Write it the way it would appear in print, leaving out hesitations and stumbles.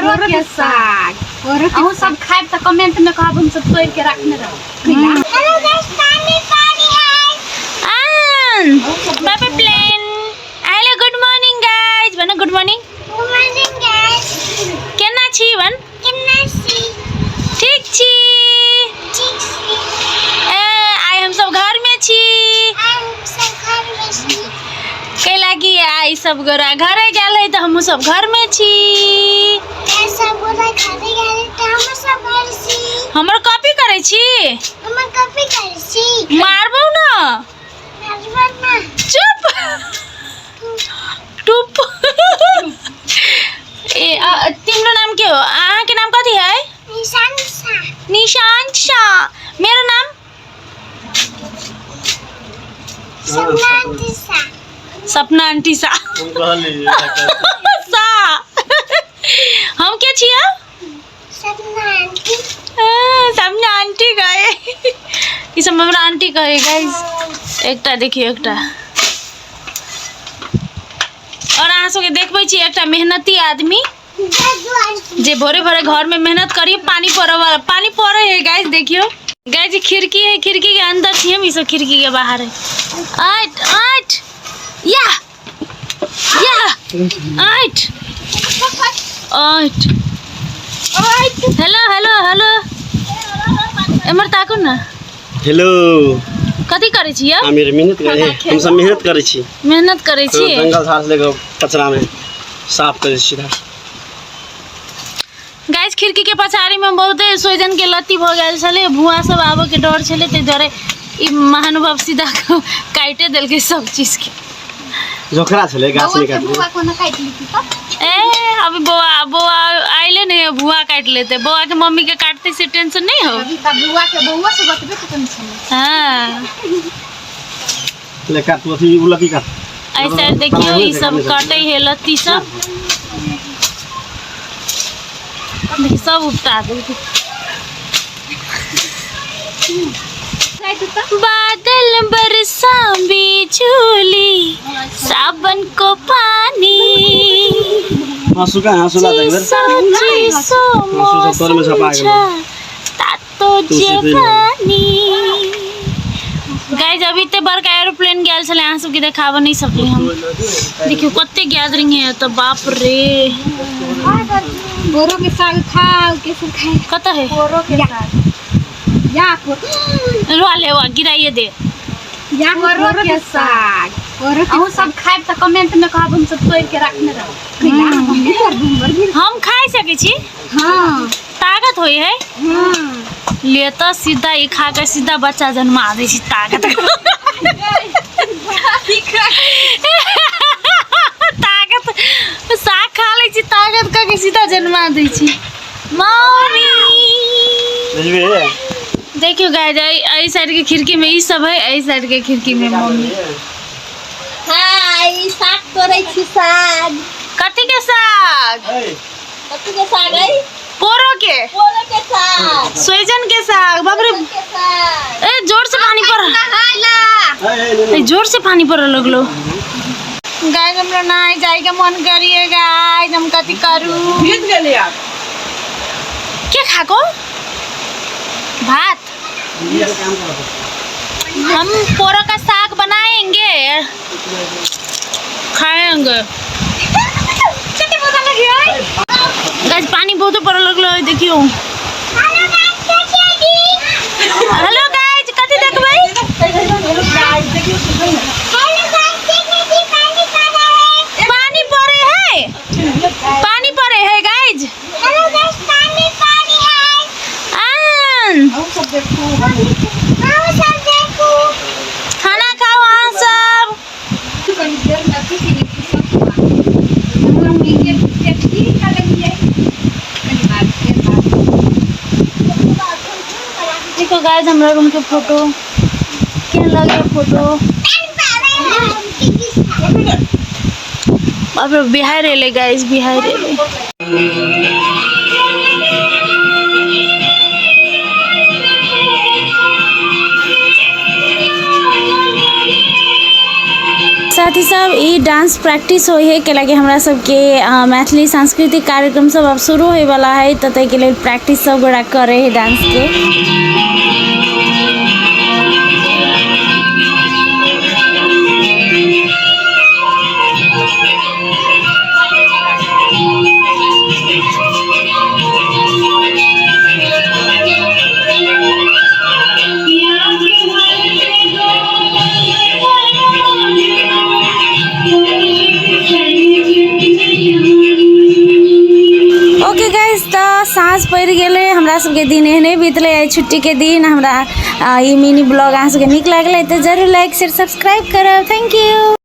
पोरो के साग। अहूँ सब खायब तऽ कमेंट में कहब, हम सब तोड़ के रखने रहब। हेलो गाइस, पानी पानी है। आन बाबा plane. Hello, good morning guys भन। Good morning. Good morning guys. केना छी भन? केना छी? ठीक छी। ठीक छी। ए आइ हम सब घर में छी। आइ हम सब घर में छी। कैला कि आइ सब गोरा घरे गेल है तऽ हमहूँ सब घर में छी। सब गोरा घरे गेल तऽ हम सब घर छी। हमर कॉपी करै छी? हमर कॉपी करै छी। मारबौ न। मारबौ न। चुप टुप। ए तिम्रो नाम के हो? अहाँके नाम कथी है? निशान शाह। निशान शाह। मेरो नाम सपना आंटी शाह। सपना आंटी शाह। हम कहली शाह। हम के छियै? सपना आंटी। सपना आंटी गए। ई सब हमरा आंटी कहे गाइस। एकटा देखियौ एकटा और अहाँ सबके देखबै छी एकटा मेहनती आदमी जे भोरे भोरे घर में मेहनत करी। पानी पड़े वाला, पानी पड़े है गाइस। देखियो गाइस, ई खिड़की है, खिड़की के अंदर छी हम, ई सब खिड़की के बाहर है। आठ आठ या या आठ आठ। हेलो हेलो हेलो, एमहर ताकू ना। हेलो। कथी करै छी यौ? हम मेहनत करै, हम सब मेहनत करै छी। मेहनत करै छी? जंगल झाड़ से लेके कचरा में साफ करै छी। गाइस, खिड़की के पछाड़ी में बहुते सोइजन के लत्ती भऽ गेल छलै, भुआ सब आबऽ के डर छलै, ताहि दुआरे ई महानुभाव सीधा काटे देलकै सब चीज के। जोखरा छलै गाछ बौआ नहि के काटले। बुआ कोना काटि लेती तऽ? ए अभी बौआ बौआ आइले नहीं है, भुआ काटि लेते। बौआ के मम्मी के काटते से टेंशन नहीं हो। अभी तऽ बुआ के बौआ से बतबे के टेंशन है। हाँ। ले काट तू, अथी उ लत्ती काट। ऐसा देखियो, ई सब काटे है लत्ती सब। देखिए सब उपटा देलकै। बादल बरसा बिजुली सावन को पानी। हँसु कहाँ? हँसु ला त एक बेर। चिसो चिसो हँसु सब तोरमे छपा मौसम गेलौ। तातो तुलसी पेड़। जवानी। गाइस, अभी ते बड़का एरोप्लेन गेल छलै, अहाँ सबके देखाबऽ नहीं सकली हम। देखियो कते गैदरिंग है तऽ, बाप रे। बोरो के साग खाओ के सब खाए। कतऽ है? बोरो के साग या को रुआ ले वा गिराइए दे। या बोरो के साग। अहूँ सब खायब तऽ कमेंट में कहब, हम सब तोड़ के रखने रहब। हम खाइ सकै छी? हाँ। ताकत होइ है। हाँ। ले तऽ सीधा ई खा के सीधा बच्चा जन्मा दै छी। ताकत ताकत साग खा लै छी, ताकत कऽ के सीधा जन्मा दै छी। मम्मी। बुझबे। देखियो गाइस, एहि साइड के खिड़की में ई सब है, एहि साइड के खिड़की में मम्मी। हाय, साग तोड़ै छी साग। कथी के साग? कथी के साग है? पोरो के। बोरो के साग। सोइजन के साग। बाप रे। के साग। ए जोर से पानी पड़, ए जोर से पानी पड़े लगलो। गाइस, हमरा नहाय जाय के मन करिए। गाइस, हम कथी करू? भीज गेली आब। के खाको भात? हम पोरो का साग बनाएंगे, खाएंगे। गाइस, पानी बहुत पड़े लगलो है, देखियो। हेलो गाइस, कथी देखबै? पानी पड़े है, पानी पड़े है गाइस। हेलो गाइस, पानी पानी है। आन अहूँ सब देखू। खाना खाओ अहाँ सब। कनी देर में अथी के लिए सब मम्मी के की करेंगे कनी बात के बात। देखो गाइस, हमरा रूम के फोटो केहन लगे फोटो? बाप रे, बिहार एलै गाइस, बिहार एलै। साथी सब, ई डांस प्रैक्टिस होइ है, कैलाकि हमरा सबके मैथिली सांस्कृतिक कार्यक्रम सब अब शुरू होइवला है, तऽ ताहिके लेल प्रैक्टिस सब गोरा करै है डांसके। ओके गाइस, तऽ साँझ पड़ि गेलै, हमरा सबके दिन एहने बीतलै आइ छुट्टीके दिन। हमरा ई मिनी ब्लॉग अहाँ सबके नीक लागलै तऽ जरूर लाइक शेयर सब्सक्राइब करब। Thank you.